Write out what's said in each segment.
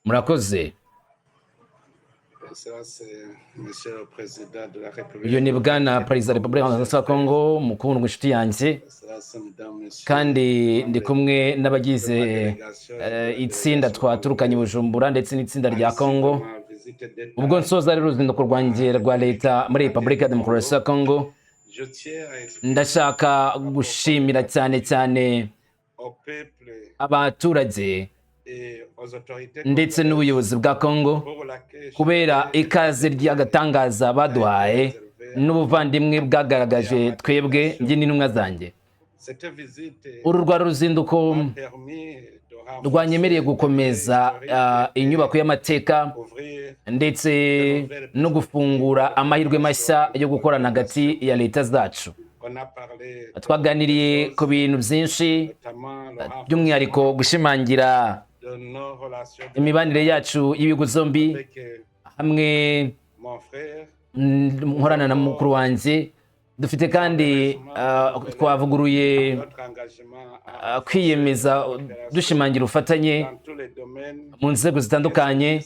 Murakoze. Excellence, Monsieur le Président de la République. Uyu ni Bwana Perezida wa Repubulika ya Kongo mukundwa, inshuti yanjye. Excellence, Mesdames, Messieurs, Kandi ndi kumwe n'abagize itsinda twaturukanye i Bujumbura ndetse n'itsinda rya Kongo. Ma visite d'État, Ubwo nsoza rero uruzinduko rwanjye rwa leta muri Repubulika ya Demokarasi ya Kongo, je tiens à exprimer ndashaka gushimira cyane cyane au peuple abaturage et aux autorités ndetse n'ubuyobozi bwa Kongo pour laquelle kubera ikaze ry'agatangaza baduhaye n'ubuvandimwe bwagaragaje twebwe, njye n'intumwa zanjye. Cette visite Uru rwari uruzinduko m'a permis de renforcer rwanyemereye gukomeza inyubako y'amateka ouvrir ndetse no gufungura amahirwe mashya yo gukorana hagati ya leta zacu. On a parlé Twaganiriye ku bintu byinshi, notamment le renforcement by'umwihariko gushimangira de nos relations imibanire yacu y'ibihugu zombi avec hamwe mon frère nkorana na mukuru wanjye. Dufite kandi twavuguruye notre engagement à kwiyemeza dushimangira ubufatanye dans tous les domaines mu nzego zitandukanye,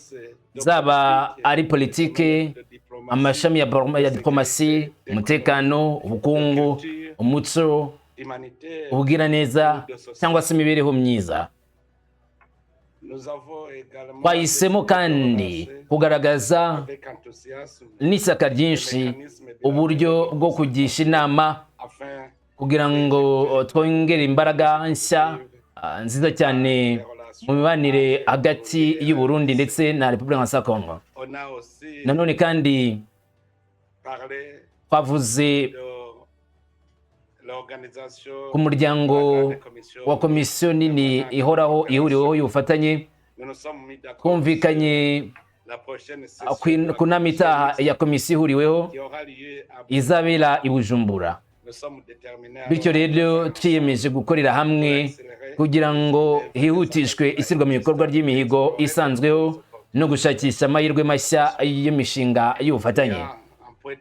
zaba ari politike, amashami ya diplomasi, umutekano, ubukungu, umuco, humanitaire. ubugiraneza cyangwa se imibereho myiza. Nous avons également Twahisemo kandi kugaragaza avec enthousiasme n'ishyaka ryinshi uburyo bwo kugisha inama afin kugira ngo twongere imbaraga nshya nziza cyane mu mibanire hagati y'u Burundi ndetse na Repubulika ya Kongo. On a aussi Nanone kandi parlé twavuze de l'organisation ku muryango wa komisiyo nini ihoraho ihuriweho y'ubufatanye. Twumvikanye ku nama itaha ya komisiyo ihuriweho izabera i Bujumbura. Bityo rero twiyemeje gukorera hamwe kugira ngo hihutishwe ishyirwa mu bikorwa ry'imihigo isanzweho no gushakisha amahirwe mashya y'imishinga y'ubufatanye.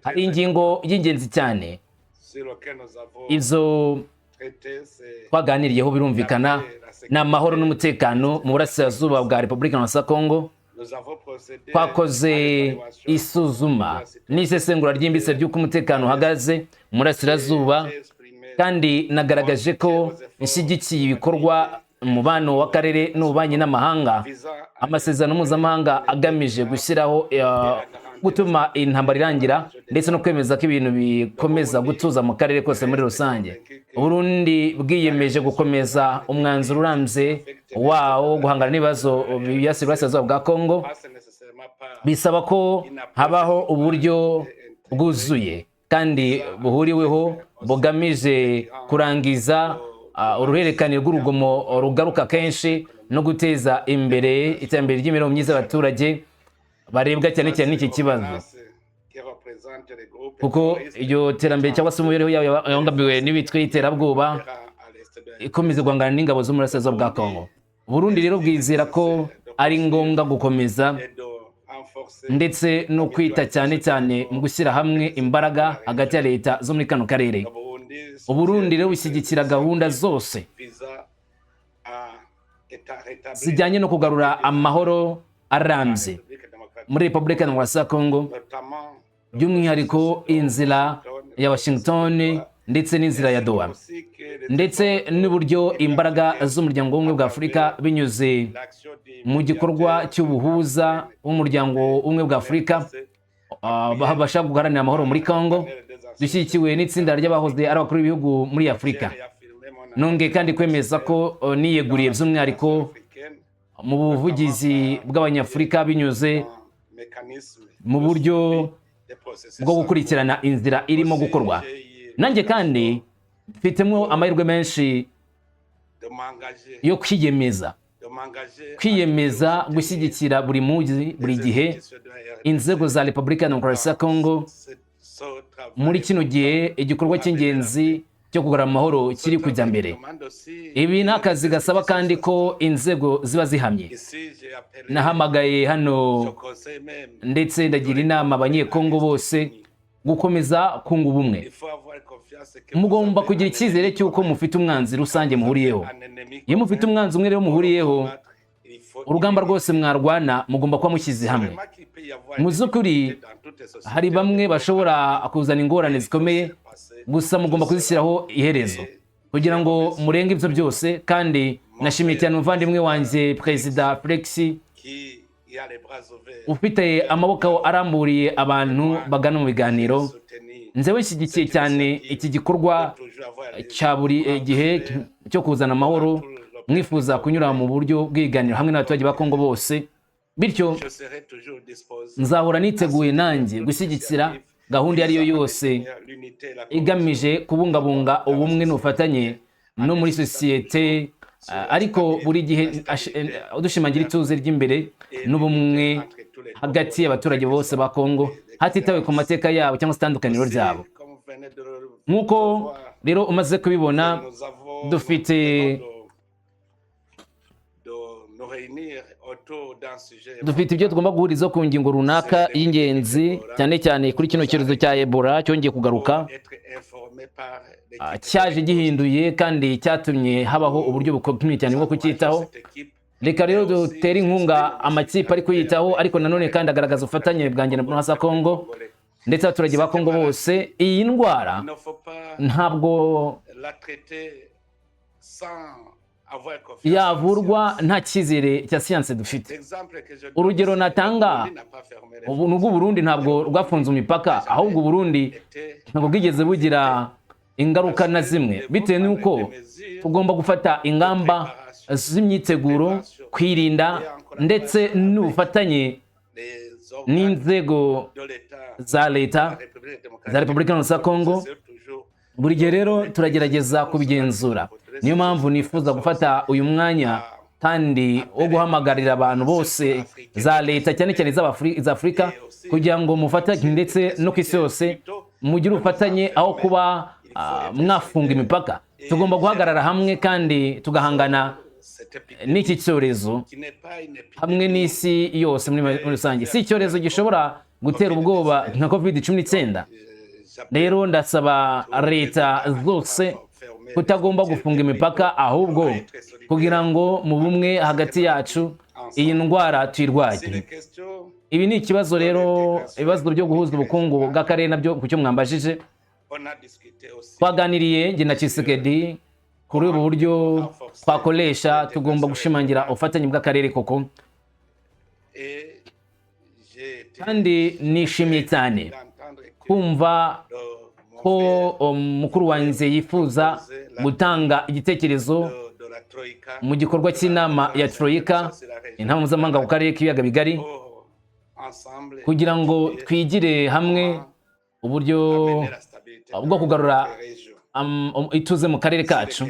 Hari ingingo y'ingenzi cyane izo twaganiriyeho, birumvikana ni amahoro n'umutekano mu burasirazuba bwa Repubulika ya Kongo. Twakoze isuzuma n'isesengura ryimbitse ry'uko umutekano uhagaze mu burasirazuba, kandi nagaragaje ko nshyigikiye ibikorwa umubano w'akarere n'ububanyi n'amahanga, amasezerano mpuzamahanga agamije gushyiraho gutuma intambara irangira ndetse no kwemeza ko ibintu bikomeza gutuza mu karere kose muri rusange. Uburundi bwiyemeje gukomeza umwanzuro urambye wawo wo guhangana n'ibibazo byibasira uburasirazuba bwa Kongo. Bisaba ko habaho uburyo bwuzuye kandi buhuriweho bugamije kurangiza uruhererekane rw'urugomo rugaruka kenshi no guteza imbere iterambere ry'imibereho myiza y'abaturage barebwa cyane cyane n'iki kibazo, kuko iryo terambere cyangwa se imibereho yabo yabangamiwe n'imitwe y'iterabwoba ikomeza guhangana n'ingabo z'umurasirazuba bwa Kongo. Burundi rero bwizera ko ari ngombwa gukomeza ndetse no kwita cyane cyane mu gushyira hamwe imbaraga hagati ya leta zo muri kano karere. Uburundi rero bushyigikira gahunda zose zijyanye no kugarura amahoro arambye muri Repubulika ya Kongo, by'umwihariko inzira ya Washington ndetse n'inzira ya Doha, ndetse n'uburyo imbaraga z'Umuryango w'Ubumwe bwa Afurika binyuze mu gikorwa cy'ubuhuza w'Umuryango w'Ubumwe bwa Afurika babasha guharanira amahoro muri Congo, dushyigikiwe n'itsinda ry'abahoze ari abakuru b'ibihugu muri Afurika. Nongeye kandi kwemeza ko niyeguriye by'umwihariko mu buvugizi bw'Abanyafurika binyuze mu buryo bwo gukurikirana inzira irimo gukorwa. Nanjye kandi mfitemo amahirwe menshi yo kwiyemeza gushyigikira buri munsi, buri gihe, inzego za Repubulika ya Demokarasi ya Kongo muri kino gihe igikorwa cy'ingenzi cyo kugarura amahoro kiri kujya mbere. Ibi ni akazi gasaba kandi ko inzego ziba zihamye. Nahamagaye hano ndetse ndagira inama Abanyekongo bose gukomeza kunga ubumwe. Mugomba kugira icyizere cy'uko mufite umwanzi rusange muhuriyeho. Iyo mufite umwanzi umwe rero muhuriyeho, Urugamba rwose mwarwana, mugomba kuba mushyize hamwe. Mu by'ukuri hari bamwe bashobora kuzana ingorane zikomeye, gusa mugomba kuzishyiraho iherezo kugira ngo murenge ibyo byose. Kandi nashimiye cyane umuvandimwe wanjye, Perezida Felix, ufite amaboko aramburiye abantu bagana mu biganiro. Nzewe nshyigikiye cyane iki gikorwa cya buri gihe cyo kuzana amahoro, mwifuza kunyura mu buryo bw'ibiganiro hamwe n'abaturage ba Kongo bose. Bityo nzahora niteguye nanjye gushyigikira gahunda iyo ari yo yose igamije kubungabunga ubumwe n'ubufatanye no muri sosiyete, ariko buri gihe dushimangira ituze ry'imbere n'ubumwe hagati y'abaturage bose ba Kongo, hatitawe ku mateka yabo cyangwa se itandukaniro ryabo. Nk'uko rero umaze kubibona, dufite ibyo tugomba guhuriza ku ngingo runaka y'ingenzi, cyane cyane kuri kino cyorezo cya Ebola cyongeye kugaruka, cyaje gihinduye kandi cyatumye habaho uburyo bukomeye cyane bwo kucyitaho. Reka rero dutere inkunga amakipe ari kuyitaho, ariko nanone kandi agaragaza ubufatanye bwanjye na Burunasa Kongo ndetse abaturage ba Kongo bose. Iyi ndwara ntabwo yavurwa nta cyizere cya siyanse dufite. Urugero natanga ubu ni ubw'Uburundi, ntabwo rwafunze imipaka, ahubwo Uburundi ntabwo bwigeze bugira ingaruka na zimwe, bitewe n'uko tugomba gufata ingamba z'imyiteguro, kwirinda ndetse n'ubufatanye n'inzego za leta za Repubulika ya Kongo. Buri gihe rero turagerageza kubigenzura. Niyo mpamvu nifuza gufata uyu mwanya kandi wo guhamagarira abantu bose za leta, cyane cyane za Afurika, kugira ngo mufatanye ndetse no ku isi yose mugire ubufatanye aho kuba mwafunga imipaka. Tugomba guhagarara hamwe kandi tugahangana n'iki cyorezo hamwe n'isi yose muri rusange. Si icyorezo gishobora gutera ubwoba nka COVID-19. Rero ndasaba leta zose kutagomba gufunga imipaka, ahubwo kugira ngo mu bumwe hagati yacu iyi ndwara tuyirwanye. Ibi ni ikibazo rero, ibibazo byo guhuza ubukungu bw'akarere nabyo ku cyo mwambajije. Twaganiriye njye na Tshisekedi kuri ubu buryo twakoresha. Tugomba gushimangira ubufatanye bw'akarere koko, kandi nishimiye cyane kumva ko mukuru wanjye yifuza gutanga igitekerezo mu gikorwa cy'inama ya Troika, inama mpuzamahanga ku karere k'ibiyaga bigari, kugira ngo twigire hamwe uburyo bwo kugarura ituze mu karere kacu.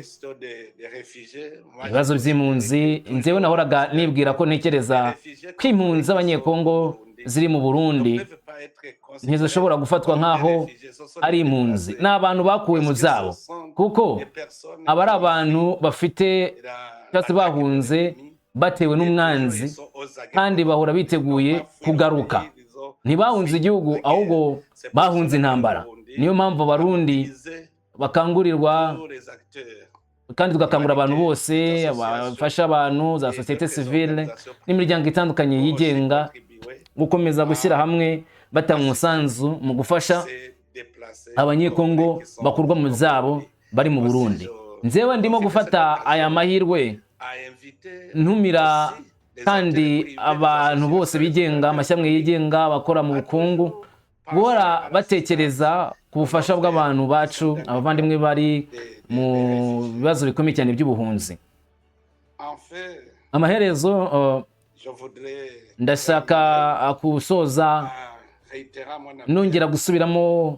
Ibibazo by'impunzi, njyewe nahoraga nibwira ko ntekereza ko impunzi z'Abanyekongo ziri mu Burundi ntizishobora gufatwa nk'aho ari impunzi. Ni abantu bakuwe mu zabo, kuko aba ari abantu bafite cyangwa se bahunze batewe n'umwanzi, kandi bahora biteguye kugaruka. Ntibahunze igihugu, ahubwo bahunze intambara. Niyo mpamvu Abarundi bakangurirwa, kandi tugakangurira abantu bose bafasha abantu za sosiyete sivile n'imiryango itandukanye yigenga gukomeza gushyira hamwe, batanga umusanzu mu gufasha Abanyekongo bakurwa mu zabo bari mu Burundi. Nzewe ndimo gufata aya mahirwe ntumira kandi abantu bose bigenga, amashyamwe yigenga, abakora mu bukungu, guhora batekereza ku bufasha bw'abantu bacu, abavandimwe bari mu bibazo bikomeye cyane by'ubuhunzi. Amaherezo ndashaka gusoza nongera gusubiramo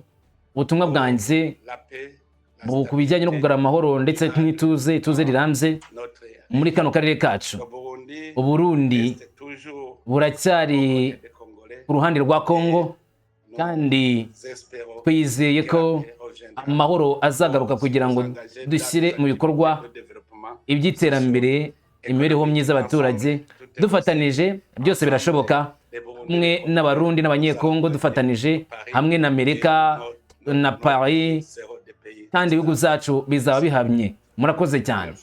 ubutumwa bwanjye ku bijyanye no kugarura amahoro ndetse n'ituze, ituze rirambye muri kano karere kacu. Uburundi buracyari ku ruhande rwa Kongo, kandi twizeye ko amahoro azagaruka kugira ngo dushyire mu bikorwa iby'iterambere, imibereho myiza y'abaturage. Dufatanije byose birashoboka, hamwe n'Abarundi n'Abanyekongo, dufatanije hamwe na Amerika na Paris, kandi ibihugu byacu bizaba bihamye. Murakoze cyane,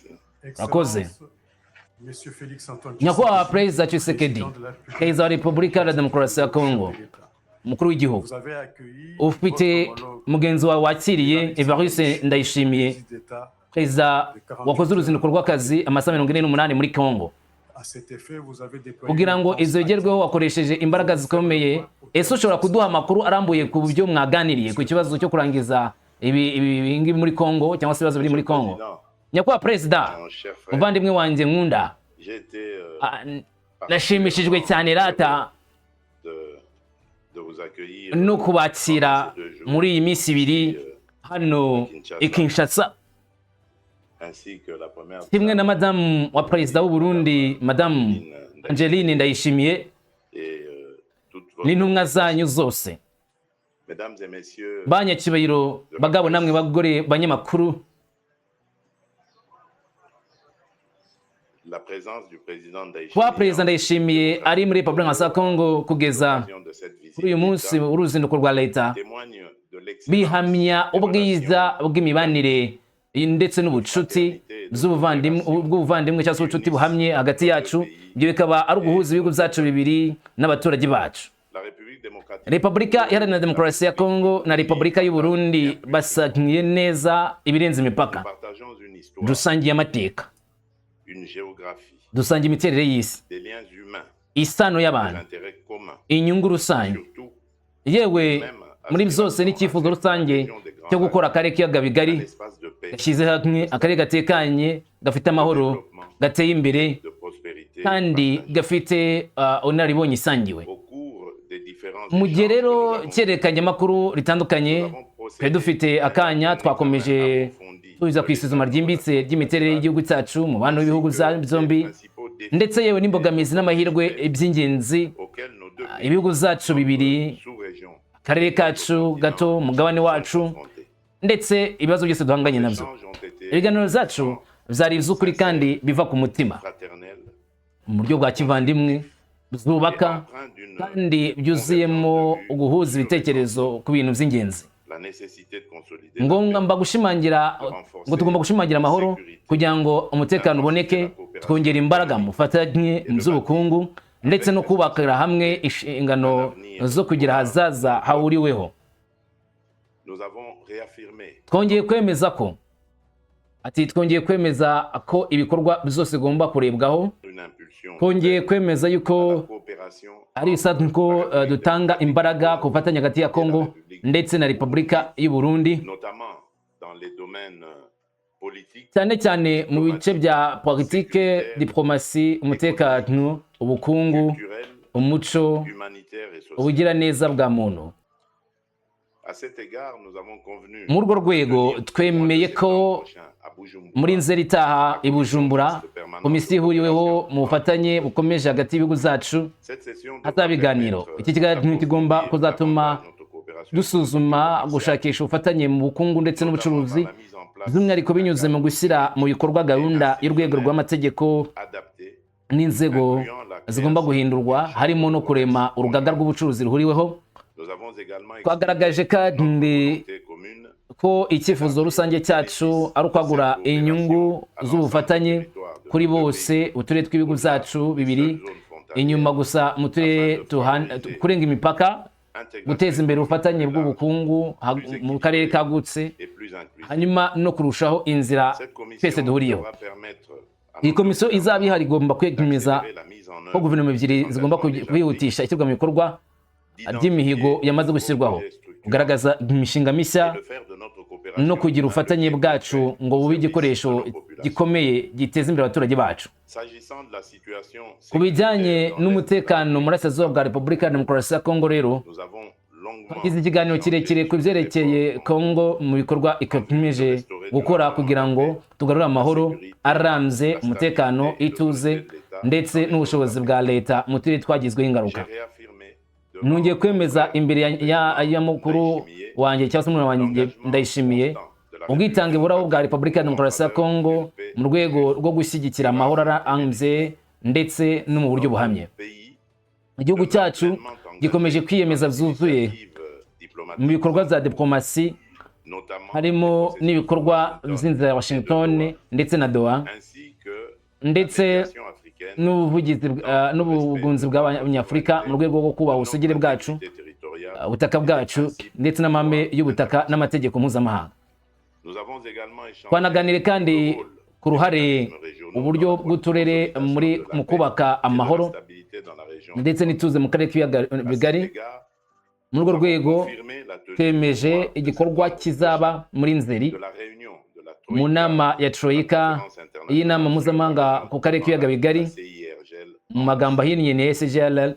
murakoze. Monsieur Félix Antoine Nyakubahwa Tshisekedi, Perezida Tshisekedi, président de la République Perezida wa Repubulika ya Demokarasi ya Kongo, de l'État. umukuru w'igihugu, Vous avez accueilli ufite votre homologue, mugenzi wawe wakiriye Evariste Ndayishimiye, président d'État. perezida wakoze uruzinduko rw'akazi amasaha 48 muri Kongo. À cet effet, vous avez déployé Kugira une ngo intense izo bigerweho wakoresheje imbaraga zikomeye. Ese ushobora kuduha amakuru arambuye ku byo mwaganiriye ku kibazo cyo kurangiza ibi ngibi muri Kongo cyangwa se ibibazo biri muri Kongo? Président, Nyakubahwa Perezida, mon cher frère, muvandimwe wanjye nkunda, j'ai été nashimishijwe cyane rata de vous accueillir no kubakira muri iyi minsi 2 hano i Kinshasa, ainsi que la première kimwe na madamu wa perezida w'u Burundi, madamu Angeline Ndayishimiye, et toute votre n'intumwa zanyu zose. Mesdames et messieurs, Banyacyubahiro bagabo namwe bagore banyamakuru, la présence du président Ndayishimiye kuba Perezida Ndayishimiye ari muri Repubulika ya Kongo kugeza l'occasion de cette visite kuri uyu munsi d'État w'uruzinduko rwa leta témoigne de l'excellence bihamya ubwiza bw'imibanire ndetse n'ubucuti bw'ubuvandimwe cyangwa se ubucuti buhamye hagati yacu. Ibyo bikaba ari uguhuza ibihugu byacu bibiri n'abaturage bacu. La République démocratique Repubulika Iharanira Demokarasi ya Kongo na Repubulika y'u Burundi basangiye neza ibirenze imipaka. Nous partageons une histoire, Dusangiye amateka, une géographie, dusangiye imiterere y'isi, des liens humains, isano des y'abantu, intérêts communs, inyungu rusange, surtout yewe muri byose n'icyifuzo rusange cyo gukora akarere k'ibiyaga bigari un espace de paix, gashyize hamwe, akarere gatekanye, gafite amahoro, gateye imbere de prospérité kandi partagée. gafite ubunararibonye isangiwe. Au cours des différents Mu gihe échanges que rero nous avons cyerekanyamakuru ritandukanye nous avons procédé twari dufite à un akanya, examen twakomeje approfondi tuza de ku isuzuma l'état ryimbitse ry'imiterere y'igihugu cyacu, umubano w'ibihugu ainsi que byombi, les principaux défis ndetse yewe n'imbogamizi n'amahirwe by'ingenzi auxquels nos deux pays, ibihugu zacu bibiri, notre sous-région, akarere kacu gato, umugabane wacu, confrontés. ndetse ibibazo byose duhanganye Les nabyo. échanges ont été Ibiganiro byacu byari iby'ukuri kandi biva ku mutima fraternels mu buryo bwa kivandimwe et zubaka empreints d'une kandi byuzuyemo guhuza ibitekerezo ku bintu by'ingenzi. la nécessité de consolider la Ngombwa paix, mba gushimangira ngo tugomba gushimangira amahoro kugira ngo umutekano uboneke, twongera imbaraga mu bufatanye mu by'ubukungu ndetse no kubakira hamwe inshingano zo kugira ahazaza hahuriweho. Nous avons réaffirmé Twongeye kwemeza ko, ati twongeye kwemeza ko ibikorwa byose bigomba kurebwaho. une impulsion Twongeye kwemeza yuko à la coopération ari ibisanzwe ko dutanga imbaraga ku bufatanye hagati ya Kongo ndetse na Repubulika y'u Burundi, notamment dans les domaines politiques, cyane cyane mu bice bya politike, diplomasi, umutekano, ubukungu, culturels, umuco, humanitaires et sociaux. ubugiraneza bwa muntu. À cet égard, nous avons convenu Muri urwo rwego de tenir twemeye au mois de ko septembre prochain à Bujumbura muri Nzeri itaha i Bujumbura, komisiyo ihuriweho mu bufatanye bukomeje hagati y'ibihugu zacu Cette session devra hazaba ibiganiro. permettre Iki kiganiro kigomba d'approfondir kuzatuma davantage notre coopération dusuzuma commerciale, gushakisha ubufatanye mu bukungu ndetse notamment n'ubucuruzi, par la mise en place by'umwihariko d'un binyuze mu cadre gushyira mu bikorwa gahunda y'urwego rw'amategeko adapté, n'inzego incluant la zigomba création guhindurwa, d'une harimo no chambre de kurema commerce urugaga rw'ubucuruzi ruhuriweho. Nous avons également Twagaragaje exprimé kandi notre volonté commune ko icyifuzo rusange cyacu ari ukwagura inyungu z'ubufatanye kuri bose, uturere tw'ibihugu byacu bibiri, inyuma gusa mu turere kurenga imipaka, guteza imbere ubufatanye bw'ubukungu mu karere kagutse, et plus inclusive. hanyuma no kurushaho inzira Cette commission twese duhuriyeho. devra permettre à Iyi notre komisiyo izaba ihari igomba kwemeza d'accélérer la mise en ko œuvre guverinoma ebyiri des zigomba engagements déjà kwihutisha ishyirwa mu bikorwa pris, ry'imihigo d'identifier yamaze de nouveaux gushyirwaho, projets structurants kugaragaza imishinga mishya et de faire de notre coopération no kugira un ubufatanye levier bwacu concret ngo au bube service de igikoresho nos populations. gikomeye giteza imbere abaturage bacu. S'agissant de la situation Ku bijyanye sécuritaire dans l'Est de la n'umutekano mu République, burasirazuba bwa Repubulika ya Demokarasi ya Kongo rero, nous avons longuement twagize ikiganiro échangé kirekire ku sur les byerekeye efforts Kongo mu bikorwa ikomeje gukora kugira ngo tugarure amahoro arambye, umutekano, ituze ndetse n'ubushobozi bwa leta mu turere twagizweho ingaruka. J'ai réaffirmé devant Nongeye mon kwemeza frère imbere ya mukuru Ndayishimiye wanjye cyangwa se murumuna wanjye l'engagement Ndayishimiye constant de la ubwitange République buraho bwa Repubulika ya en Demokarasi ya faveur Kongo d'une paix mu rwego juste rwo gushyigikira amahoro arambye ndetse no mu buryo Notre buhamye. pays Igihugu demeure cyacu pleinement engagé gikomeje kwiyemeza dans les byuzuye initiatives mu diplomatiques bikorwa en bya cours, diplomasi, notamment les harimo processus de n'ibikorwa Washington by'inzira ya et de Washington Doha, ndetse na Doha, ainsi que Ndetse n'ubuvugizi n'ubugunzi bw'Abanyafurika mu rwego rwo kubaha ubusugire bwacu, ubutaka bwacu, ndetse n'amahame y'ubutaka n'amategeko mpuzamahanga. Twanaganire kandi ku ruhare uburyo bw'uturere muri mu kubaka amahoro ndetse n'ituze mu karere k'ibiyaga bigari. Muri urwo rwego, twemeje igikorwa kizaba muri Nzeri mu nama ya Troika y'inama mpuzamahanga ku karere k'ibiyaga bigari, mu magambo ahinnye ni SGLL.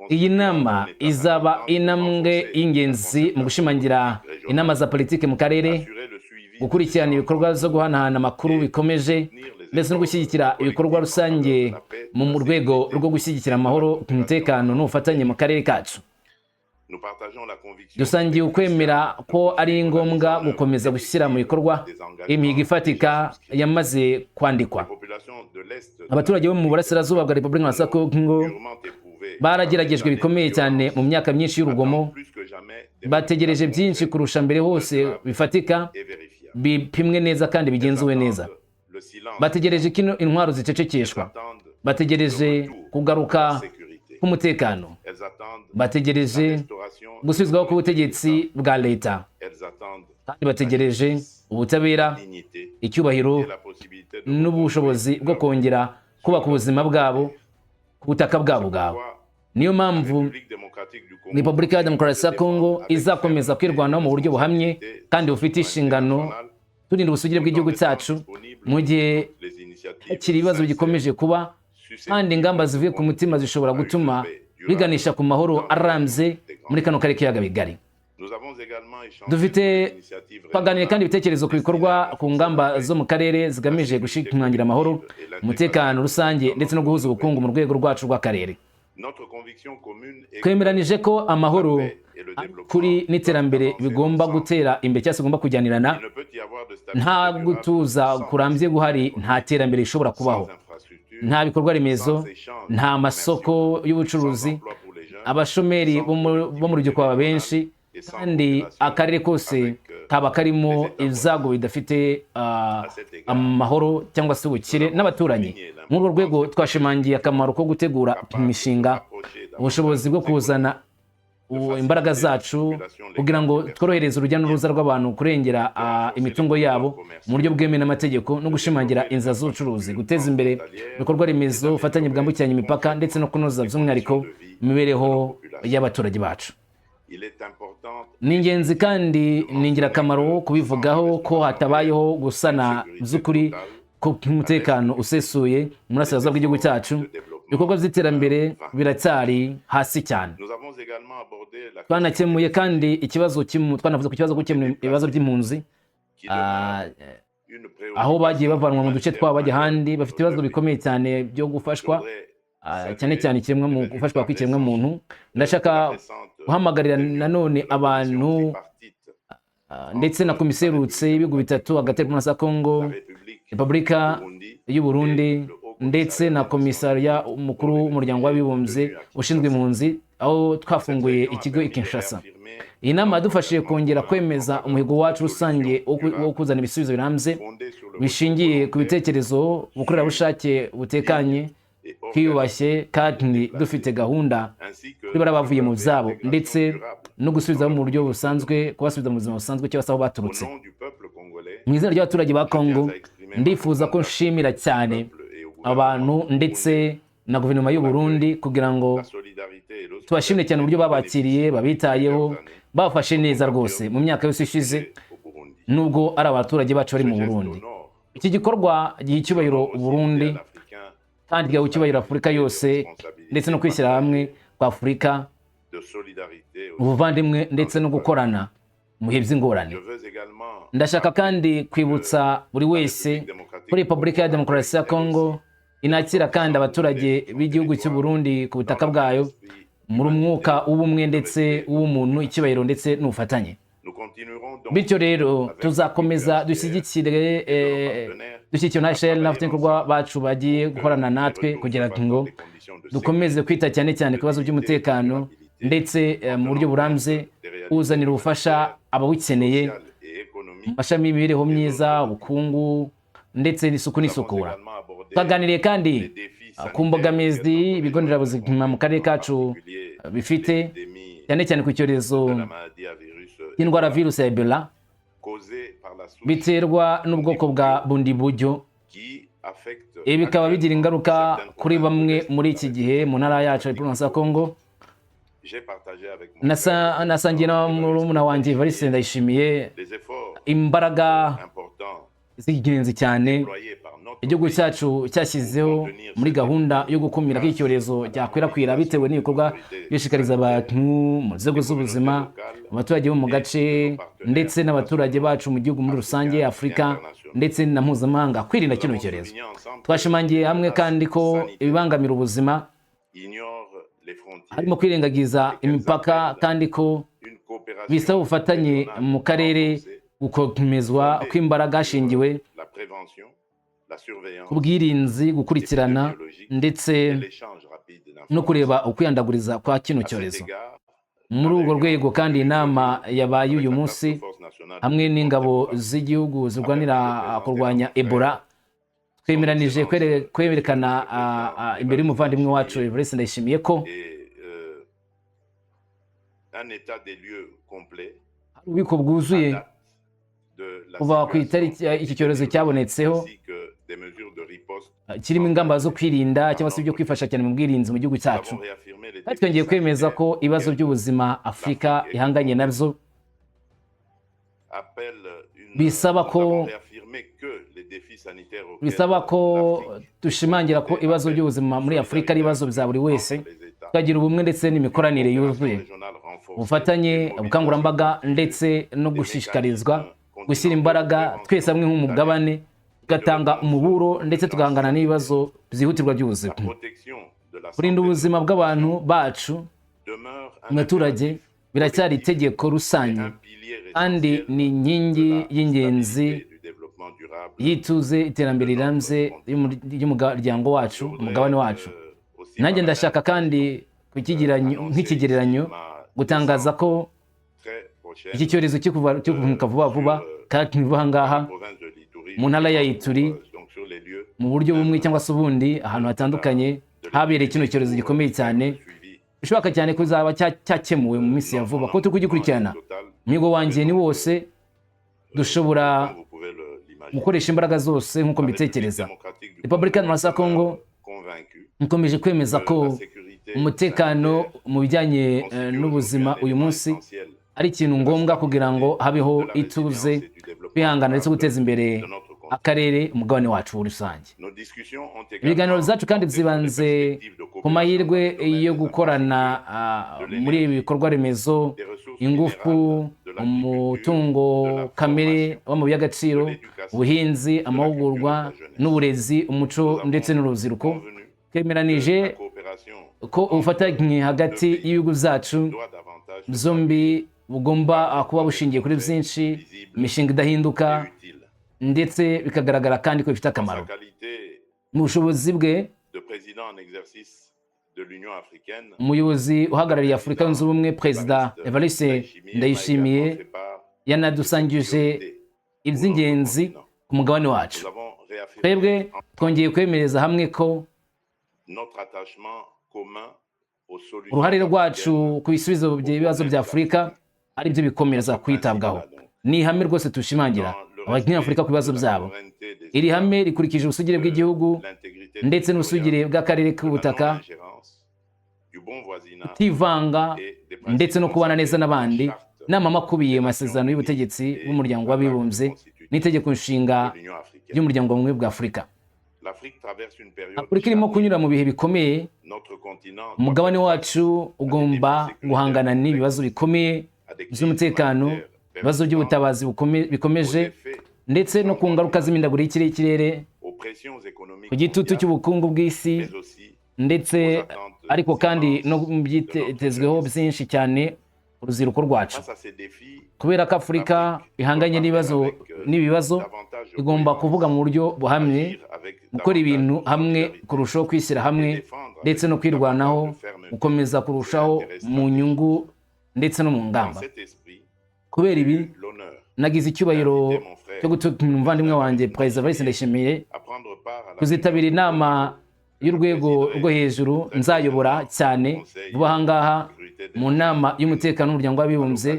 Iyi nama izaba intambwe y'ingenzi mu gushimangira inama za politiki mu karere, gukurikirana ibikorwa zo guhanahana amakuru bikomeje, ndetse no gushyigikira ibikorwa rusange mu rwego rwo gushyigikira amahoro, umutekano n'ubufatanye mu karere kacu. Dusangiye ukwemera ko ari ngombwa gukomeza gushyira mu bikorwa imihigo ifatika yamaze kwandikwa. Abaturage bo mu burasirazuba bwa Repubulika ya Kongo barageragejwe bikomeye cyane mu myaka myinshi y'urugomo. Bategereje byinshi kurusha mbere hose, bifatika, bipimwe neza kandi bigenzuwe neza. Bategereje ko intwaro zicecekeshwa, bategereje kugaruka k'umutekano, bategereje gusubizwaho k'ubutegetsi bwa leta, kandi bategereje ubutabera, icyubahiro n'ubushobozi bwo kongera kubaka ubuzima bwabo ku butaka bwabo bwawe. Niyo mpamvu Repubulika ya Demokarasi ya Kongo izakomeza kwirwanaho mu buryo buhamye kandi bufite inshingano, turinda ubusugire bw'igihugu cyacu mu gihe hakiri ibibazo bigikomeje kuba, kandi ingamba zivuye ku mutima zishobora gutuma biganisha ku mahoro arambye muri kano karere k'ibiyaga bigari. Dufite twaganiriye kandi ibitekerezo ku bikorwa ku ngamba zo mu karere zigamije gushimangira amahoro, umutekano rusange ndetse no guhuza ubukungu mu rwego rwacu rw'akarere. Twemeranije ko amahoro kuri n'iterambere bigomba gutera imbere cyangwa se bigomba kujyanirana. Nta gutuza kurambye guhari, nta terambere rishobora kubaho. Nta bikorwa remezo, nta masoko y'ubucuruzi, abashomeri bo mu rubyiruko baba benshi, kandi akarere kose kaba karimo ibyago bidafite amahoro cyangwa se ubukire n'abaturanyi. Muri urwo rwego, twashimangiye akamaro ko gutegura imishinga, ubushobozi bwo kuzana imbaraga zacu kugira ngo tworohereze urujya n'uruza rw'abantu, kurengera imitungo yabo mu buryo bwemewe n'amategeko, no gushimangira inzira z'ubucuruzi, guteza imbere ibikorwa remezo, ubufatanye bwambukiranya imipaka, ndetse no kunoza by'umwihariko imibereho y'abaturage bacu. Ni ingenzi kandi ni ingirakamaro kubivugaho ko hatabayeho gusana by'ukuri k'umutekano usesuye mu burasirazuba bw'igihugu cyacu, ibikorwa by'iterambere biracyari hasi cyane. Twanakemuye kandi ikibazo, twanavuze ku kibazo gukemura ibibazo by'impunzi, aho bagiye bavanwa mu duce twabo bajya ahandi. Bafite ibibazo bikomeye cyane byo gufashwa, cyane cyane ikiremwa mu gufashwa kw'ikiremwamuntu. Ndashaka guhamagarira nanone abantu ndetse na komisiyo iherutse y'ibihugu bitatu hagati ya Kongo, Repubulika y'u Burundi ndetse na komisariya umukuru w'Umuryango w'Abibumbye ushinzwe impunzi, aho twafunguye ikigo i Kinshasa. Iyi nama yadufashije kongera kwemeza umuhigo wacu rusange wo kuzana ibisubizo birambye bishingiye ku bitekerezo, ubukorerabushake butekanye, twiyubashye kandi dufite gahunda kuri bariya bavuye mu byabo, ndetse no gusubiza mu buryo busanzwe, kubasubiza mu buzima busanzwe cyangwa se aho baturutse. Mu izina ry'abaturage ba Kongo, ndifuza ko nshimira cyane abantu ndetse na guverinoma y'u Burundi kugira ngo tubashimire cyane uburyo babakiriye, babitayeho, bafashe neza rwose mu myaka yose ishize, nubwo ari abaturage bacu bari mu Burundi. Iki gikorwa giha icyubahiro Burundi kandi kigaha icyubahiro Afurika yose, ndetse no kwishyira hamwe kwa Afurika, ubuvandimwe ndetse no gukorana mu bihe by'ingorane. Ndashaka kandi kwibutsa buri wese ko Repubulika ya Demokarasi ya Kongo inakira kandi abaturage b'igihugu cy'u Burundi ku butaka bwayo muri umwuka w'ubumwe ndetse w'ubumuntu, icyubahiro ndetse n'ubufatanye. Bityo rero, tuzakomeza dushyigikire, dushyigikiwe na HL n'abafatanyabikorwa bacu bagiye gukorana natwe, kugira ngo dukomeze kwita cyane cyane ku bibazo by'umutekano ndetse mu buryo burambye uzanira ubufasha abawukeneye mu mashami y'imibereho myiza, ubukungu ndetse n'isuku n'isukura. Twaganiriye kandi ku mbogamizi ibigo nderabuzima mu karere kacu bifite, cyane cyane ku cyorezo cy'indwara virusi ya Ebola biterwa n'ubwoko bwa Bundibugyo. Ibi bikaba bigira ingaruka kuri bamwe muri iki gihe mu ntara yacu ya Repubulika ya Kongo. Nasangiye na murumuna wanjye Evariste Ndayishimiye imbaraga z'ingenzi cyane igihugu cyacu cyashyizeho muri gahunda yo gukumira ko icyorezo cyakwirakwira, bitewe n'ibikorwa bishishikariza abantu mu nzego z'ubuzima, abaturage bo mu gace ndetse n'abaturage bacu mu gihugu muri rusange, Afurika ndetse na mpuzamahanga, kwirinda kino cyorezo. Twashimangiye hamwe kandi ko ibibangamira ubuzima harimo kwirengagiza imipaka, kandi ko bisaba ubufatanye mu karere, gukomezwa kw'imbaraga hashingiwe ku bwirinzi, gukurikirana ndetse no kureba ukwiyandaguriza kwa kino cyorezo. Muri urwo rwego kandi, inama yabaye uyu munsi hamwe n'ingabo z'igihugu zirwanira kurwanya Ebola, twemeranije kwerekana imbere y'umuvandimwe wacu Evariste Ndayishimiye ko hari ububiko bwuzuye kuva ku itariki iki cyorezo cyabonetseho, kirimo ingamba zo kwirinda cyangwa se ibyo kwifasha cyane mu bwirinzi mu gihugu cyacu. Kandi twongeye kwemeza ko ibibazo by'ubuzima Afurika ihanganye nabyo bisaba ko dushimangira ko ibibazo by'ubuzima muri Afurika ari ibibazo bya buri wese, tukagira ubumwe ndetse n'imikoranire yuzuye, ubufatanye, ubukangurambaga ndetse no gushishikarizwa gushyira imbaraga twese hamwe nk'umugabane, tugatanga umuburo ndetse tugahangana n'ibibazo byihutirwa by'ubuzima. Kurinda ubuzima bw'abantu bacu mu baturage biracyari itegeko rusange, kandi ni inkingi y'ingenzi y'ituze, iterambere rirambye ry'umuryango wacu, umugabane wacu. Nanjye ndashaka kandi nk'ikigereranyo gutangaza ko iki cyorezo cyo kuvuka vuba vuba kandi vuba aha ngaha mu ntara ya Ituri, mu buryo bumwe cyangwa se ubundi, ahantu hatandukanye habereye kino cyorezo gikomeye cyane, bishoboka cyane ko bizaba cyakemuwe mu minsi ya vuba, ko turi kugikurikirana. Umuhigo wanjye ni wose, dushobora gukoresha imbaraga zose nk'uko mbitekereza. Repubulika ya Kongo ikomeje kwemeza ko umutekano mu bijyanye n'ubuzima uyu munsi ari ikintu ngombwa kugira ngo habeho ituze, kwihangana ndetse guteza imbere akarere, umugabane wacu muri rusange. Ibiganiro byacu kandi byibanze ku mahirwe yo gukorana muri ibi bikorwa remezo, ingufu, umutungo kamere w'amabuye y'agaciro, ubuhinzi, amahugurwa n'uburezi, umuco ndetse n'urubyiruko. Twemeranije ko ubufatanye hagati y'ibihugu byacu byombi bugomba kuba bushingiye kuri byinshi, imishinga idahinduka ndetse bikagaragara kandi ko bifite akamaro. Mu bushobozi bwe, umuyobozi uhagarariye Afurika Yunze Ubumwe, Perezida Evariste Ndayishimiye, yanadusangije iby'ingenzi ku mugabane wacu. Twebwe twongeye kwemereza hamwe ko uruhare rwacu ku bisubizo by'ibibazo bya Afurika ari byo bikomeza kwitabwaho. Ni ihame rwose tushimangira abanyafurika ku bibazo byabo. Iri hame rikurikije ubusugire bw'igihugu ndetse n'ubusugire bw'akarere k'ubutaka, kutivanga ndetse no kubana neza n'abandi, n'amahame akubiye mu masezerano y'ubutegetsi bw'Umuryango w'Abibumbye n'itegeko nshinga ry'Umuryango w'Ubumwe bwa Afurika. Afurika irimo kunyura mu bihe bikomeye. Umugabane wacu ugomba guhangana n'ibibazo bikomeye by'umutekano, ibibazo by'ubutabazi bikomeje, ndetse no ku ngaruka z'imihindagurikire y'ikirere, ku gitutu cy'ubukungu bw'isi, ndetse ariko kandi no mu byitezweho byinshi cyane urubyiruko rwacu. Kubera ko Afurika ihanganye n'ibibazo, igomba kuvuga mu buryo buhamye, gukora ibintu hamwe kurushaho, kwishyira hamwe ndetse no kwirwanaho, gukomeza kurushaho mu nyungu ndetse no mu ngamba. Kubera ibi, nagize icyubahiro cyo gutumira umuvandimwe wanjye, Perezida Evariste Ndayishimiye, Kuzitabira inama y'urwego rwo hejuru nzayobora cyane vuba aha ngaha mu nama y'umutekano w'Umuryango w'Abibumbye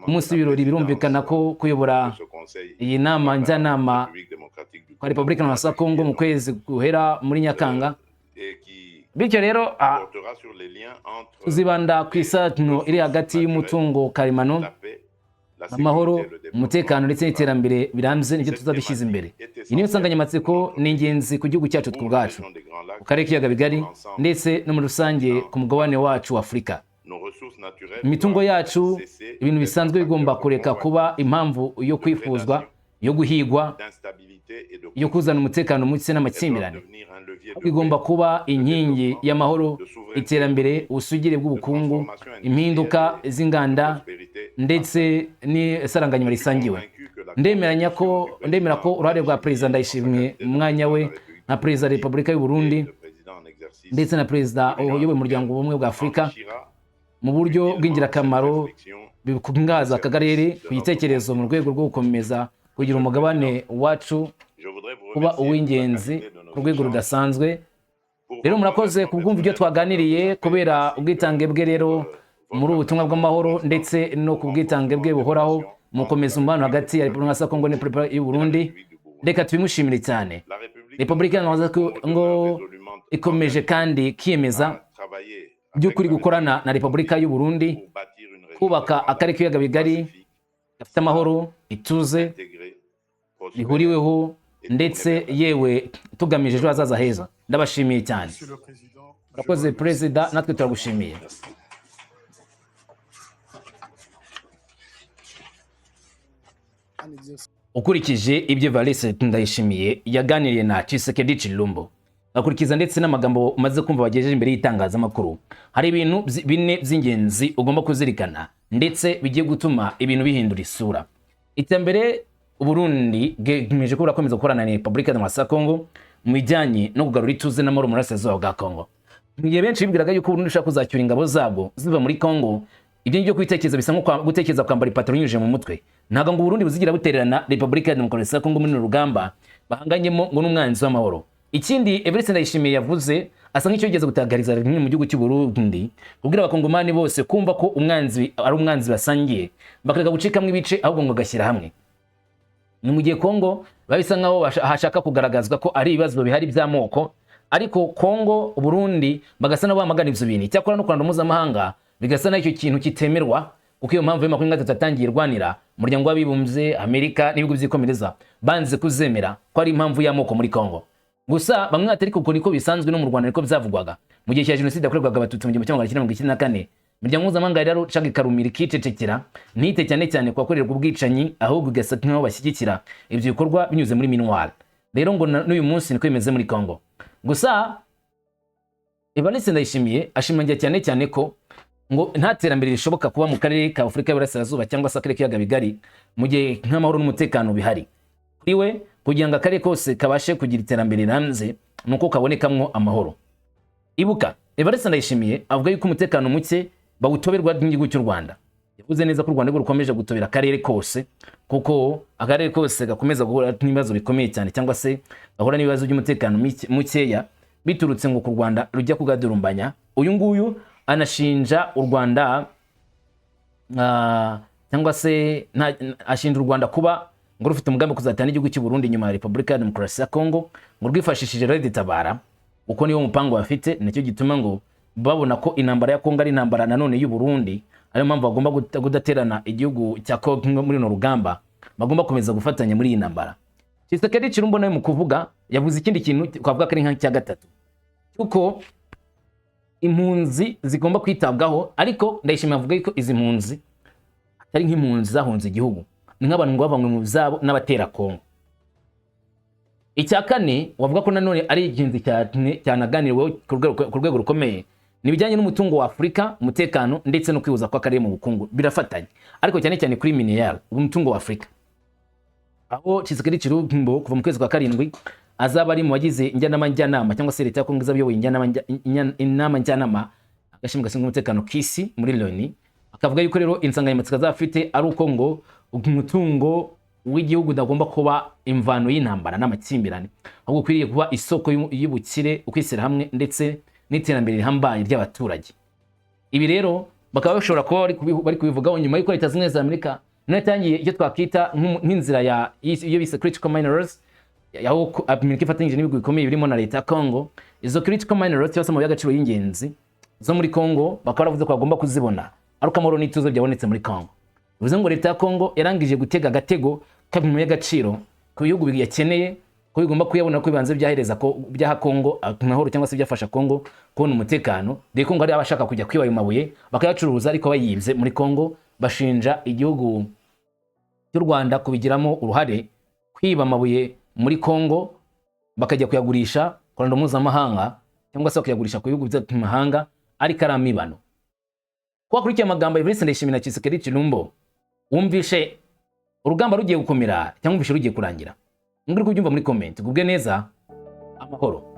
ku munsi w'ibirori. Birumvikana ko kuyobora iyi nama njyanama kwa Repubulika ya Kongo mu kwezi guhera muri Nyakanga. Bityo rero tuzibanda ku isano iri hagati y'umutungo karemano, amahoro, umutekano ndetse n'iterambere birambye. Nicyo tuzadushyize imbere. Iyi niyo nsanganyamatsiko, ni ingenzi ku gihugu cyacu twe ubwacu, ku karere k'ibiyaga bigari ndetse no muri rusange ku mugabane wacu wa Afurika. Imitungo yacu, ibintu bisanzwe, bigomba kureka kuba impamvu yo kwifuzwa, yo guhigwa, yo kuzana umutekano muke n'amakimbirane. Bigomba kuba inkingi y'amahoro, iterambere, ubusugire bw'ubukungu, impinduka z'inganda ndetse n'isaranganywa risangiwe. Ndemeranya ko, ndemera ko uruhare rwa Perezida Ndayishimiye mu mwanya we nka Perezida wa Repubulika y'u Burundi ndetse na Perezida uyoboye Umuryango w'Ubumwe bwa Afurika mu buryo bw'ingirakamaro bikungahaza aka karere ku gitekerezo mu rwego rwo gukomeza kugira umugabane wacu kuba uw'ingenzi ku rwego rudasanzwe. Rero murakoze kubwumva ibyo twaganiriye. Kubera ubwitange bwe rero muri ubu butumwa bw'amahoro ndetse no ku bwitange bwe buhoraho mu gukomeza umubano hagati ya Repubulika ya Kongo na Repubulika y'u Burundi, reka tubimushimire cyane. Repubulika ya Kongo ikomeje kandi kwiyemeza by'ukuri gukorana na Repubulika y'u Burundi kubaka akarere k'ibiyaga bigari gafite amahoro, ituze rihuriweho ndetse yewe tugamije ejo hazaza heza. Ndabashimiye cyane. Monsieur le Président, je Urakoze, vous remercie. Perezida, natwe turagushimiye. Un exercice Ukurikije ibyo Evariste Ndayishimiye yaganiriye na Tshisekedi Tshilombo, akurikiza ndetse n'amagambo umaze kumva bagejeje imbere y'itangazamakuru, hari ibintu bine by'ingenzi ugomba kuzirikana ndetse bigiye gutuma ibintu bihindura isura. Icya mbere, Uburundi bwemeje ko burakomeza gukorana na Repubulika Demokarasi ya Kongo mu bijyanye no kugarura ituze n'amahoro mu burasirazuba bwa Kongo. Mu gihe benshi bibwiraga yuko Uburundi bushobora kuzacyura ingabo zabwo ziva muri Kongo, ibyo ngibyo kubitekereza bisa nko gutekereza kwambara ipataro unyujije mu mutwe. Ntabwo ngo Uburundi buzigira butererana Repubulika ya Demokarasi ya Kongo muri runo rugamba bahanganyemo ngo n'umwanzi w'amahoro. Ikindi Evariste Ndayishimiye yavuze, asa nk'icyo yigeze gutangariza rimwe mu gihugu cy'u Burundi, kubwira Abakongomani bose kumva ko umwanzi ari umwanzi basangiye, bakareka gucikamo ibice, ahubwo ngo gashyira hamwe. Ni mu gihe Kongo biba bisa nkaho hashaka kugaragazwa ko ari ibibazo bihari by'amoko, ariko Kongo, Burundi bagasa nabo bamagana ibyo bintu. Icyakora no kuranda mpuzamahanga bigasa naho icyo kintu kitemerwa, kuko iyo mpamvu ya 23 yatangiye irwanira Umuryango w'Abibumbye, Amerika n'ibihugu byikomereza banze kuzemera ko ari impamvu y'amoko muri Kongo. Gusa bamwe bati ariko uko niko bisanzwe no mu Rwanda, niko byavugwaga mu gihe cya jenoside yakorerwaga Abatutsi mu 1994. Imiryango mpuzamahanga rero caga ikarumira, ikicecekera, ntite cyane cyane ku bakorerwa ubwicanyi, ahubwo igasa nk'aho bashyigikira ibyo bikorwa binyuze muri MINUAR. Rero ngo n'uyu munsi niko bimeze muri Congo. Gusa Evariste Ndayishimiye ashimangira cyane cyane ko ngo nta terambere rishoboka kuba mu karere ka Afurika y'Iburasirazuba cyangwa se akarere k'ibiyaga bigari mu gihe nk'amahoro n'umutekano bihari. Kuri we, kugira ngo akarere kose kabashe kugira iterambere rirambye ni uko kabonekamwo amahoro. Ibuka, Evariste Ndayishimiye avuga yuko umutekano muke bawutoberwa n'igihugu cy'u Rwanda. Yavuze neza ko u Rwanda rwo rukomeje gutobera akarere kose, kuko akarere kose gakomeza guhura n'ibibazo bikomeye cyane cyangwa se gahura n'ibibazo by'umutekano mukeya biturutse ngo ku Rwanda rujya kugadurumbanya. Uyu nguyu anashinja u Rwanda, cyangwa se ashinja u Rwanda kuba ngo rufite umugambi wo kuzatana n'igihugu cy'u Burundi nyuma ya Repubulika ya Demokarasi ya Kongo, ngo rwifashishije Red Tabara, uko niwo mupango bafite. Nicyo gituma ngo babona ko intambara ya Kongo ari intambara nanone y'u Burundi, ariyo mpamvu bagomba kudaterana igihugu cya Kongo muri runo rugamba, bagomba gukomeza gufatanya muri iyi ntambara. Tshisekedi Tshilombo nawe mu kuvuga yavuze ikindi kintu twavuga ko ari nk'icya gatatu, kuko impunzi zigomba kwitabwaho. Ariko Ndayishimiye avuga yuko izi mpunzi atari nk'impunzi zahunze igihugu, ni nk'abantu ngo bavanywe mu byabo n'abatera Kongo. Icya kane wavuga ko nanone ari ingenzi cyane cyanaganiriweho ku rwego rukomeye ni ibijyanye n'umutungo wa Afurika, umutekano ndetse no kwihuza kw'akarere mu bukungu. Birafatanye, ariko cyane cyane kuri mineral, umutungo wa Afurika, aho Tshisekedi Tshilombo kuva mu kwezi kwa karindwi azaba ari mu bagize njyanama njyanama, cyangwa se leta ya Kongo izaba iyoboye inama njyanama agashami gashinzwe umutekano k'isi muri Loni. Akavuga yuko rero insanganyamatsiko azaba afite ari uko ngo umutungo w'igihugu udagomba kuba imvano y'intambara n'amakimbirane, ahubwo ukwiriye kuba isoko y'ubukire, ukwishyira hamwe ndetse n'iterambere rihambaye ry'abaturage. Ibi rero bakaba bashobora kuba bari kubivugaho nyuma y'uko Leta Zunze Ubumwe za Amerika nayo yatangiye icyo twakwita nk'inzira ya iyo bise critical minerals, aho Amerika ifatanyije n'ibihugu bikomeye birimo na leta ya Congo. Izo critical minerals cyangwa se amabuye y'agaciro y'ingenzi zo muri Congo, bakaba baravuze ko bagomba kuzibona ariko amahoro n'ituze byabonetse muri Congo. Bivuze ngo leta ya Congo yarangije gutega agatego k'amabuye y'agaciro ku bihugu biyakeneye, ko bigomba kuyabona, ko bibanze byahereza ko byaha Congo amahoro cyangwa se byafasha Congo kubona umutekano, dore ko ngo hari abashaka kujya kwiba ayo mabuye bakayacuruza ariko bayibye muri Congo. Bashinja igihugu cy'u Rwanda kubigiramo uruhare, kwiba amabuye muri Congo bakajya kuyagurisha ku ruhando mpuzamahanga cyangwa se bakayagurisha ku bihugu by'amahanga, ariko ari amibano. Kuba wakurikiye amagambo ya Evariste Ndayishimiye na Tshisekedi Tshilombo, wumvishe urugamba rugiye gukomera cyangwa wumvishe rugiye kurangira? Muri kubyumva muri comment. Gubwe neza, amahoro.